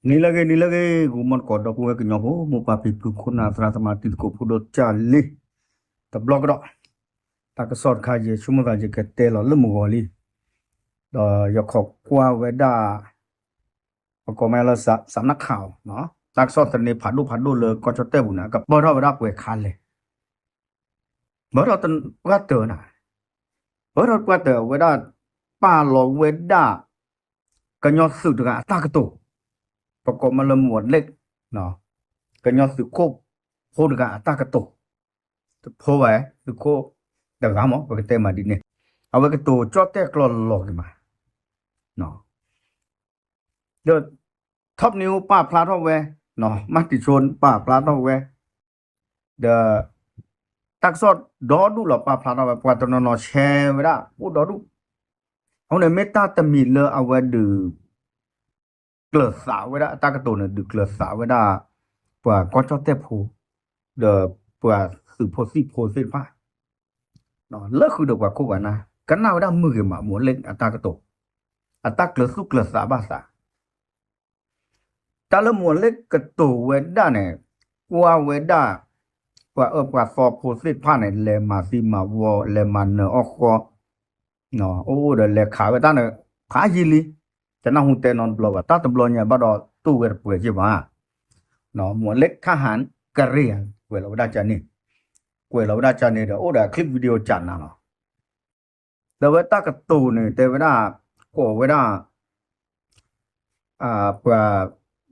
နံၤလၢအဂ့ၤ နံၤလၢအဂ့ၤ ဂီၤမီတကိး ဒီပုၢ်ဝဲၢ်ကညီဖိ မိၢ်ပၢ်ဖံဖု ခိၣ်နၢ်သရၣ်သမါ တံၤသကိးဖိဒိၣ်ကၢ်လံ, တဘျီကဒီး, တၢ်ကစီၣ်တခါ ယဆိကမိၣ်သးယကတဲလီၤလၢမုၢ်ဂီၤလံ, ဒီးယခိးကွၢ်ဝဲဒၣ် ပကိးမ့ၢ်လၢ စးနၣ်ခးအီၤ, တၢ်ကစီၣ်သန့ဖးဒိၣ်ဖးဒိၣ်လၢကီၢ်ကၠီၣ်တဲၣ်ပူၤန့ၣ် အကပၢထီၣ်ဝဲဒၣ်ပှဲၤခါလဲၣ်, ပၢထီၣ်ပှၢ်တၢၢ်နၤ, ပၢထီၣ်ပှၢ်တၢၢ်ဝဲဒၣ် ပာ်လီၤဝဲဒၣ် ကညီသုးတဂၤအတၢ်ကတိၤ, ပကိးမ့ၢ်လၢ မွန်လ့ၣ်, ကညီသုးခိၣ်ဖိတဂၤအတၢ်ကတိၤ, တဖိဝဲ သုးခိၣ်တဂၤမး ပကတဲမးဒ်န့ၣ်, အဝဲကတိၤကၠီၣ်တဲၣ်ကျိာ်လီၤက့ၤမး, ဒီး top news ပာ်ဖျါထီၣ်ဝဲ, မၤတံၤဆိပာ်ဖျါထီၣ်ဝဲ, ဒီး တၢ်ကစီၣ်ဒီဒူၣ်လီၤပာ်ဖျါထီၣ်ဝဲ ပှၤတနီၤနီၤဆဲးဝဲဒၣ်အိၣ်ဒီဒူၣ်, အဃိန့ၣ်မ့ၢ်တၢ်တမံၤလၢအဝဲဒုး ကျၢၤသးဝဲဒၣ်အတၢ်ကတိၤန့ၣ် ဒုးကျၢၤသးဝဲဒၣ် ပှၤကီၢ်ကၠီၣ်တဲၣ်ဖိ, ဒီးပှၤသုးဖိသံၣ်ဖိသ့ၣ်တဖၣ်, လၢဃုာ်ဒီးပှၤခိၣ်ပှၤနၢ် ကနၣ်ဝဲဒၣ်မုာ်ဂ့ၤမး မွန်လ့ၣ်အတၢ်ကတိၤ, အတၢ်ကျၢၤသူၣ်ကျၢၤသးဘၣ်သး တၢ်လၢမွန်လ့ၣ်ကတိၤဝဲဒၣ်န့ၣ် ကွၢ်ဝဲဒၣ် ပှၤအၢပှၤသီဖိသ့ၣ်တဖၣ်န့ၣ် လဲၤမၤသံမၤဝီ လဲၤမၤနၢၤအီၣ်ဃီ, အိၣ်အိၣ်ဒီးလဲၤခးဝဲတၢ်န့ၣ် ဖးယံာ်လံ, တနၢ်ဟူတဲနီတဘျီဘၣ် တၢ်တဘျီညါဘၣ်ဒီးတူၢ်ဝဲတပှဲၤက့ၢ်ဘၣ်, မွန်လ့ၣ် ทหารเกณฑ์ ကွဲးလီၤဝဲဒၣ်ကန့ၣ်, ကွဲးလီၤဝဲဒၣ်ကန့ၣ်ဒီး အိၣ်ဒီး clip video ကနၤလီၤ ဒီးဝဲတၢ်ကတိၤန့ၣ် တဲဝဲဒၣ် ကိးဝဲဒၣ် ပှၤ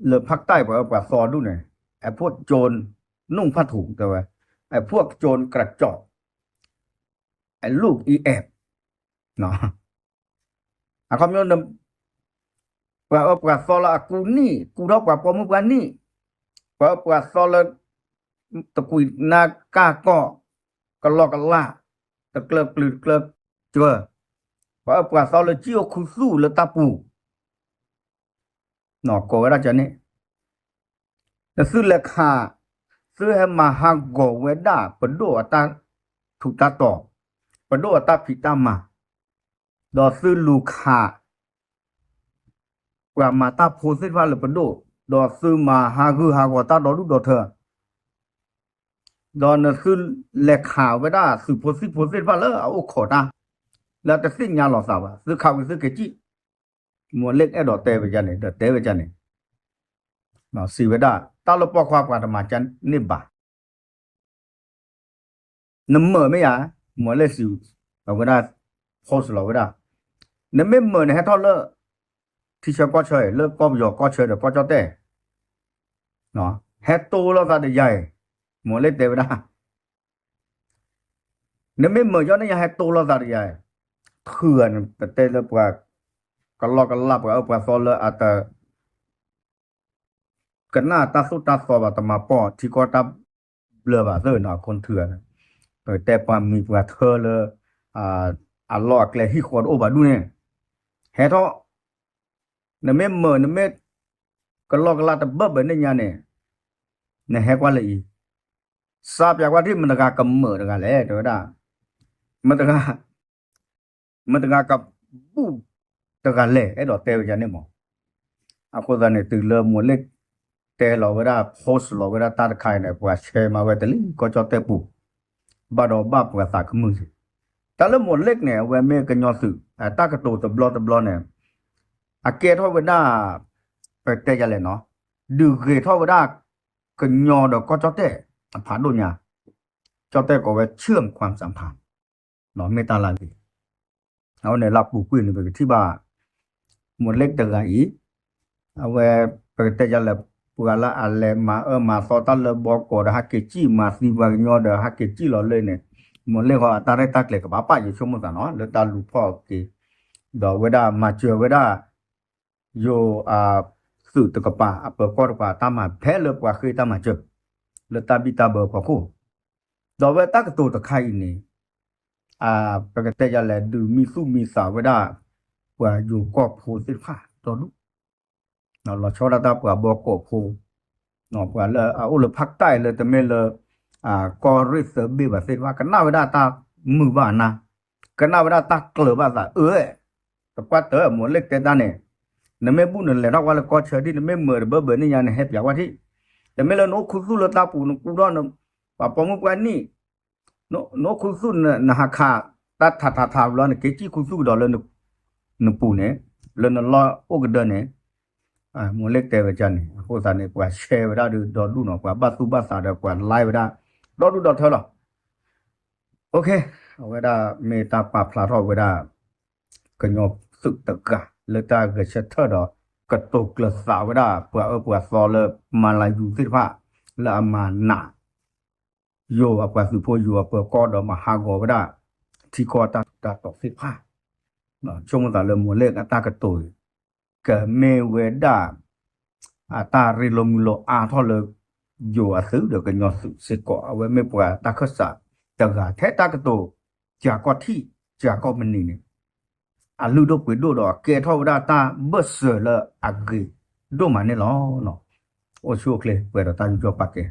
လၢဖးတၢ်ပှၤအၢပှၤသီဒူၣ်န့ၣ် ไอ้พวกโจร นุ่งผ้าถุง တဲဝဲ ไอ้พวกโจรกระจอก ไอ้ลูกอีแอบ အခီပညီ ပှၤအၢပှၤသီလၢအကူနံၣ် ကူထီၣ်ပှၤပိာ်မုၣ်ပှၤနံၣ်, ပှၤအၢပှၤသီလၢ တကွံာ်နါကၢ်ကီၢ် ကလီကလၢ် တကျၢၤကလုာ်တကျၢၤစၢၤ, ပှၤအၢပှၤသီလၢကံၣ်အိၣ်ခူသူၣ်လၢတၢ်ပူၤ ကိးဝဲဒၣ်ကန့ၣ်, နသုလဲၤခး သုဟဲမၤဟးဂီၤဝဲဒၣ်ပဒိၣ်အတၢ်ထူးတၢ်တီၤ, ပဒိၣ်အတၢ်ဖံးတၢ်မၤ, ဒီးသုလူၤခး ပှၤမၤတၢ်ဖိသ့ၣ်တဖၣ်လၢပဒိၣ်, ဒီးသုမၤဟးဂူာ်ဟးဂီၤတၢ်ဒီဒူၣ်ဒီထၢ ဒီးနသုလဲၤခးဝဲဒၣ်သုးဖိသံၣ်ဖိသ့ၣ်တဖၣ်လၢအအိၣ်ခိးတၢ်, လၢတသ့ၣ်ညါလီၤသးဘၣ် သုခးဝံၤသုကစံၣ်, မွန်လ့ၣ်အဲၣ်ဒိးတဲဝဲဒ်န့ၣ် ဒီးတဲဝဲဒ်န့ၣ်, စံးဝဲဒၣ် တၢ်လၢပိာ်ခွါပှၤတမၤကန့ၣ်ဘၣ် နမၢာ်မ့ၢ်ယၤ, မွန်လ့ၣ်စံး, အဝဲဒၣ် post လီၤဝဲဒၣ်, နမ့ၢ်မၢာ်န့ၣ်ဟဲထီၣ်လၢ ထံဆၢကီၢ်ဆၢ လၢကီၢ်ပယီၤကီၢ်ဆၢဒီးကီၢ်ကၠီၣ်တဲၣ်, ဟဲတိလိာ်သးဒီးယၤအံၤ, မွန်လ့ၣ်တဲဝဲဒၣ် နမ့ၢ်မၢာ်ယီၤန့ၣ် ယဟဲတိလိာ်သးဒီးယၤ, ထုးဂၤန့ၣ် ပတဲလၢပှၤ ကလီကလၢ်ပှၤအၢပှၤသီလၢအတ ကနၣ်တၢ်သိၣ်တၢ်သီဘၣ် တမၤပိာ်ထံကီၢ်တၢ်ဘျၢဘၣ်သ့ၣ်နီၤ အခိၣ်နထုးဂၤန့ၣ်, ပတဲပှၤမံၤပှၤထၢလၢ အလီၢ်အကျဲဟံၣ်ဃီတအိၣ်ဘၣ်ဒူၣ်န့ၣ်, ဟဲထီၣ်, နမ့ၢ်မၢာ် နမ့ၢ် ကလီကလၢ်တဘၢဘၢန့ၣ်ညါန့ၣ်, နဟဲကွၢ်လၢအံၤ, စးပၠးကွၢ်ထံၣ်မတၤတဂၤကမၢာ်တဂၤလဲၣ် တဲဝဲဒၣ်, မတၤတဂၤ မတၤတဂၤကဘူၣ်တဂၤလဲၣ် အဲၣ်ဒိးတဲဝဲဒ်န့ၣ်မး, အဃိသတးန့ၣ် တုၤလၢမွန်လ့ၣ်တဲလီၤဝဲဒၣ် post လီၤဝဲဒၣ်တၢ်တခါအံၤန့ၣ် ပှၤ share မၤဝဲတလံ ကီၢ်ကၠီၣ်တဲၣ်ပူၤ, ဘၣ်ဒီးဘၣ်ပှၤသးကမုာ်က့ၤ, တၢ်လၢမွန်လ့ၣ်န့ၣ် အဝဲမ့ၢ်ကညီသုး တၢ်ကတိၤတဘျီတဘျီန့ၣ်, အကဲထီၣ်ဝဲဒၣ် ပတဲယၤလဲၣ်နီၤ, ဒုးဂ့ၤထီၣ်ဝဲဒၣ် ကညီဒီးကီၢ်ကၠီၣ်တဲၣ် အဖးဒိၣ်ညါ, ကၠီၣ်တဲၣ်ကိးဝဲ เชื่อมความสัมพันธ์ မ့ၢ်တၢ်လၢအဂ့ၤ, အဝဲန့ၣ်လၢအပူၤကွံာ်န့ၣ် ပကထံၣ်ဘၣ် မွန်လ့ၣ်တဂၤအံၤ, အဝဲ ပကတဲယၤလဲၣ် ပှၤလၢအလဲၤမၤအၢမၤသီတၢ်လၢဘီကီးဒီး ဟးက့ၤစံၣ် မၤသံပှၤကညီဒီး ဟးက့ၤစံၣ်လီၤလၢန့ၣ်, မွန်လ့ၣ်ဃီအတၢ်ရဲၣ်တၢ်ကျဲၤကဘၣ်ပာ် ယဆိကမိၣ်သးနီၤ လၢတၢ်လူၤဖီၣ်က့ၤ, ဒီးဝဲဒၣ်မၤစၢၤဝဲဒၣ် ယိၤ သုးတကပၤ အပၢၤကီၢ်တကပၤ တၢ်မၤဖဲလၢပှၤဃ့တၢ်မၤစၢၤ လၢတၢ်ဘံၣ်တၢ်ဘၢအဖီခိၣ်, ဒီးဝဲတၢ်ကတိၤတခါအံၤန့ၣ် ပကတဲယၤလဲၣ် ဒုးမံသူၣ်မံသးဝဲဒၣ် ပှၤယိၤကီၢ်ဖိသ့ၣ်တဖၣ်ဒီဒူၣ်, လီၤဆီဒၣ်တၢ်ပှၤဘီကီးဖိ, ပှၤလၢအအိၣ်လၢဖးတၢ်အံၤလၢတမ့ၢ်လၢ ကီၢ်ရ့ၣ်သၢဘ့ၣ်ဘၣ်သ့ၣ်တဖၣ် ကနၣ်ဝဲဒၣ်တၢ်မုာ်ဘၣ်နၤ, ကနၣ်ဝဲဒၣ်တၢ်ကျၢၤဘၣ်သးအၢ, တပှၢ်တၢၢ် မွန်လ့ၣ်တဲတၢ်န့ၣ်, နမ့ၢ်ဘူၣ်နလဲၤထီၣ်ကွၢ်လၢကီၢ်ဆၢဒံး နမ့ၢ်မၢးတဘၢဘၢန့ၣ်ညါ နဟဲပၠးကွၢ်ထံၣ်, တမ့ၢ်လၢနအိၣ်ခူသူၣ်လၢတၢ်ပူၤ နကူဒီး ပှၤပိာ်မုၣ်ပှၤနံၣ်, နအိၣ်ခူသူၣ် နဟးခး တၢ်ထးထးထးဘျီ နက့ၤကံၣ်ခူသူၣ်ကဒီးလၢ နပူၤန့ၣ်, လၢနလီၢ်အိၣ်ကဒၢန့ၣ်, မိၢ်လ့ၣ်တဲဝဲဒ်န့ၣ် အဃိသတးန့ၣ် ပှၤရှဲဝဲဒၣ်ဒီဒူၣ်နီၤ ပှၤဘၣ်သူၣ်ဘၣ်သးဒီးပှၤ live ဝဲဒၣ် ဒီဒူၣ်ဒီထၢလီၤ. အဝဲဒၣ်မ့ၢ်တၢ်ပာ်ဖျါထီၣ်ဝဲဒၣ် ကညီသုးတဂၤ လၢတၢ်ဂဲၤဆၢထၢၣ်ဒီး ကတိၤကျၢၤသးဝဲဒၣ် ပှၤအၢပှၤသီလၢမၤလၤယူၤသ့ၣ်တဖၣ် လၢအမၤနး ယိၤအပှၤသုးဖိ ယိၤအပၢၤကီၢ်ဒီးမၤဟးဂီၤဝဲဒၣ် ထံကီၢ်တၢ်ထူးတၢ်တီၤသ့ၣ်တဖၣ်, ဆိကမိၣ်သးလၢမိၢ်လ့ၣ်အတၢ်ကတိၤအံၤ ကမ့ၢ်ဝဲဒၣ် အတၢ်ရ့လိာ်မုာ်လိာ်အါထီၣ်လၢ ယိၤအသုးဒီးကညီသုးစ့ၢ်ကီး အဝဲမ့ၢ်ပှၤတၢ်ခၢၣ်စးတဂၤ ထဲတၢ်ကတိၤ ကၢကီၢ်ထံၣ် ကၢကီၢ်မနံၤန့ၣ် အလုၢ်ဒိၣ်ပှ့ၤဒိၣ်ဒီးအကဲထီၣ်ဝဲဒၣ်တၢ်ဘၢၣ်စၢၤလၢအဂ့ၤဒိၣ်မးန့ၣ်လီၤ. အိၣ်ဆူၣ်အိၣ်ချ့ ပှဲၤဒီးတၢ်ယူးယီၣ်ပာ်ကဲ